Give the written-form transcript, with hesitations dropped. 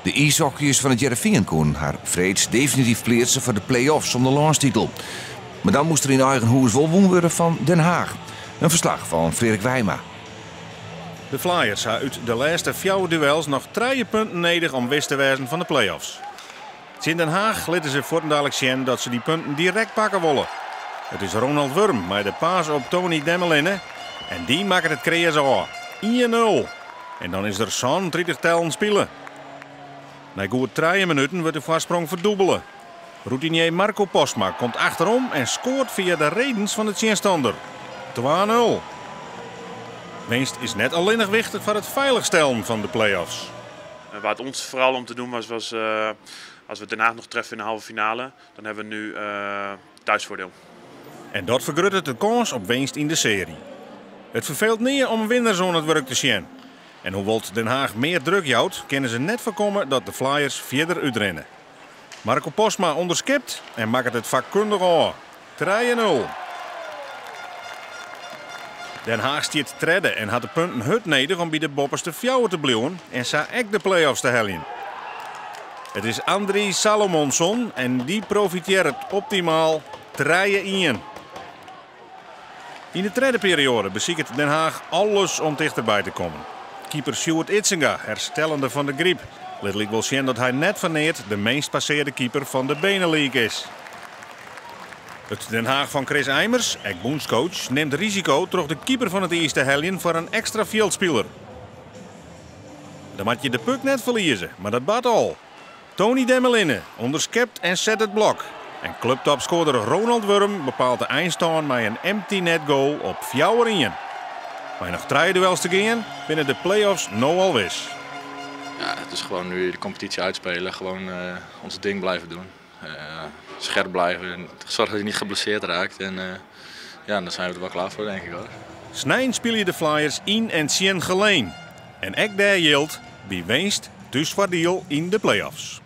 De iishockeyers fan It Hearrenfean koenen har freeds definityf pleatse foar de play-offs om de lânstitel. Mar dan moast der yn eigen hûs wol wûn wurde fan Den Haag. In ferslach fan Freark Wijma. De Flyers ha út de lêste fjouwer duels noch trije punten nedich om wis te wêzen fan de play-offs. Tsjin Den Haag litte se fuortendaliks sjen dat se dy punten direkt pakke wolle. It is Ronald Wurm mei de pass op Tony Demelinne en dy makket it kreas ôf. 1-0. En dan is der 37 tellen spile. Nei goed trije minuten wurdt de foarsprong ferdûbele. Routinier Marco Postma komt achterom en skoart fia de redens fan de tsjinstanner. 2-0. Winst is net allinnich wichtich foar it feilichstellen fan de play-offs. Waar het ons vooral om te doen was, was als we Den Haag nog treffen in de halve finale, dan hebben we nu thuisvoordeel. En dat fergruttet de kâns op winst yn de searje. It ferfeelt nea om winners oan it wurk te sjen. En hoewol't Den Haag mear druk jout, kinne se net foarkomme dat de Flyers fierder útrinne. Marco Postma ûnderskept en makket it fakkundich ôf. 3-0. Den Haag stiet tredde en hat de punten hurd nedich om by de boppeste fjouwer te bliuwen en sa ek de play-offs te heljen. It is Andri Salomonsson en dy profitearret optimaal. 3-1. Yn de tredde perioade besiket Den Haag alles om tichterby te kommen. Keeper Sjoerd Idzenga, herstellende fan de gryp, lit lykwols sjen dat hy net foar neat de minst passearde keeper fan de BeNe-league is. It Den Haag fan Chris Eimers, ek bûnscoach, nimt risiko troch de keeper fan it iis te heljen foar in ekstra fjildspiler. Dan moat je de puck net ferlieze, mar dat bart al. Tony Demelinne ûnderskept en set it blok. En kluptopskoarder Ronald Wurm bepaalt de einstân mei in empty net goal op 4-1. Mei noch trije duels te gean, binne de play-offs no al wis. Ja, het is gewoon nu de competitie uitspelen, gewoon ons ding blijven doen. Scherp blijven en zorgen dat je niet geblesseerd raakt. En ja, dan zijn we er wel klaar voor, denk ik, hoor. Snein spylje de Flyers yn en tsjin Geleen. En ek dêr jildt: by winst thúsfoardiel yn de play-offs.